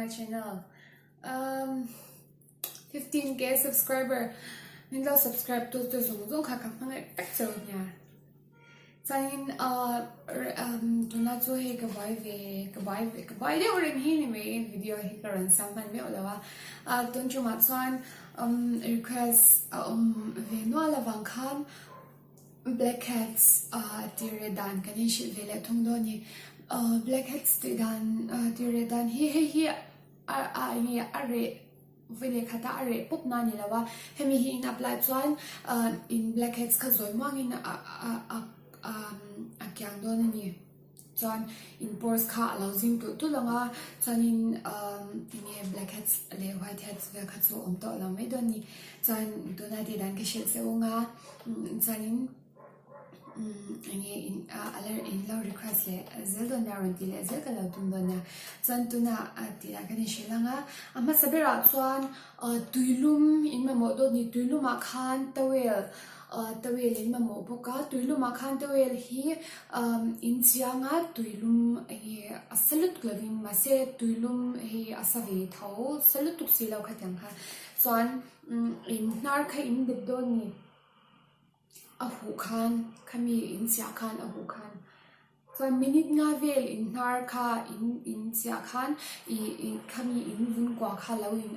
my channel um 15k subscriber min lo subscribe tu te zawng zawng kha ka hmangaih vek cheu nia chuanin uh um tuna chu hei ka buai ve ka buai ve ka buai deuh reng hi ni mai video hi ka rawn siam hman meuh lo a uh tun tumah chuan um request a awm ve nual avang khan Blackheads tih reh dan kan inhrilh ve leh thung dawn a ni. Blackheads tih dan tih reh dan hi hei hi a enge a reh vawi leh khata a reh pawp na a ni lo a, hemi hi in apply chuan in blackheads kha zawi muangin a a kiang dawn a ni. Chuan in pores kha a lo zing tulh tulh ang a, chuanin enge blackheads leh whiteheads vel kha chu a awm tawh lo mai dawn a ni. Chuan tuna tih dan ka hrilh che ung a, chuanin enge in a la in lo request leh zel dawn nia rawn tih leh zel ka lo tum dawn nia. Chuan tuna tih dan ka ni hrilh ang a, a hmasa berah chuan tuilum in mamawh dawn a ni, tuilumah khan towel Towel in mamawh bawk a, tuilumah khan towel hi in chiang a, tuilum hi a sa lutuk lovin mahse tuilum hi a sa ve tho, sa lutuk si lo khatiang kha chuan in hnar kha in dep dawn a ni, a huh khan khami in chiah khan a huh khan. Chuan minute nga vel in hnar kha in in chiah khan ih ih khami in vun kua kha lo in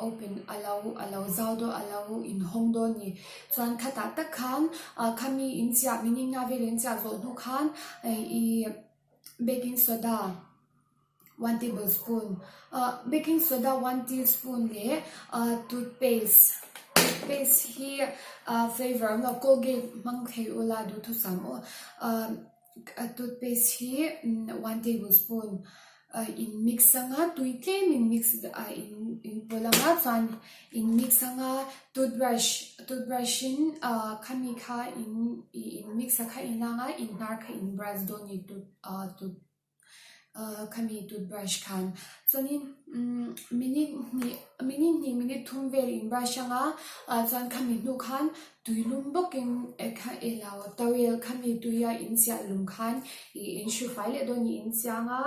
open a lo a lo zau dawn a lo in hawng dawn a ni. Chuan khatah tak khan ah khami in chiah minute nga vel in chiah zawh hnu khan ih baking soda one tablespoon ah baking soda one teaspoon leh ah toothpaste toothpaste hi ah flavour awm lo colgate hmang thei ula duhthusam aw ah toothpaste hi one tablespoon ah in mix anga tui tlem in mix ah in in pawlh anga chuan in mix anga toothbrush toothbrush in ah khami kha in ih in mix a kha in anga in hnar kha in brush dawn a ni tooth ah tooth. Khami toothbrush khan chuanin minute hnih minute hnih minute thum vel in brush anga chuan khami hnu khan tui lum bawkin elo towel khami tuia in chiah lum khan ih in hru fai leh dawn a ni in chiang a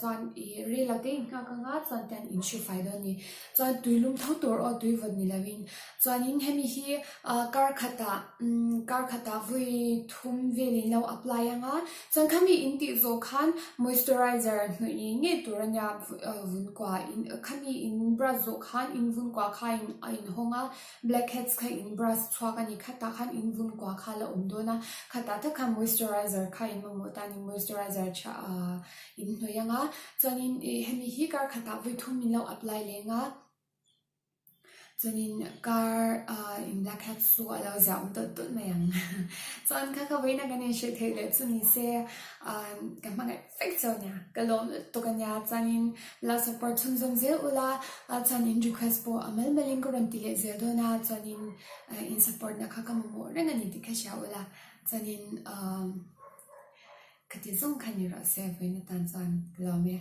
chuan ih rei lo te in nghak anga chuan tian in hru fai dawn a ni chuan tui lum tho tur aw tui vawt ni lovin chuanin hemi hi kar khatah kar khatah vawi thum velin lo apply anga Chuan khami in tih zawh khan moisturizer hnawih ngei ngei tur a nia vun kua in khami in brush zawh khan in vun kua kha in a in hawng a blackheads kha in brush chhuak a ni khatah khan in vun kua kha a la awm dawn a khatah tak khan moisturizer kha in mamawh tan in moisturizer tha in hnawih ang a chuanin ih hemi hi kar khatah vawi thum in lo apply leng a. Chuanin car ah in black hat chu a lo ziah awm tawlh tawlh mai ang. Chuan kha kha vawiin a kan inhrilh theih leh chu ni se ka hmangaih vek cheu ania, ka lawm lutuk ania. Chuanin la support chhunzawm zel ula, chuan in request pawh a mal malin ka rawn ti leh zel dawn a, chuanin in support na kha ka mamawh reng a ni tih kha hria ula. Chuanin khati zawng kha ni rawh se vawiin atan chuan ka lawm e.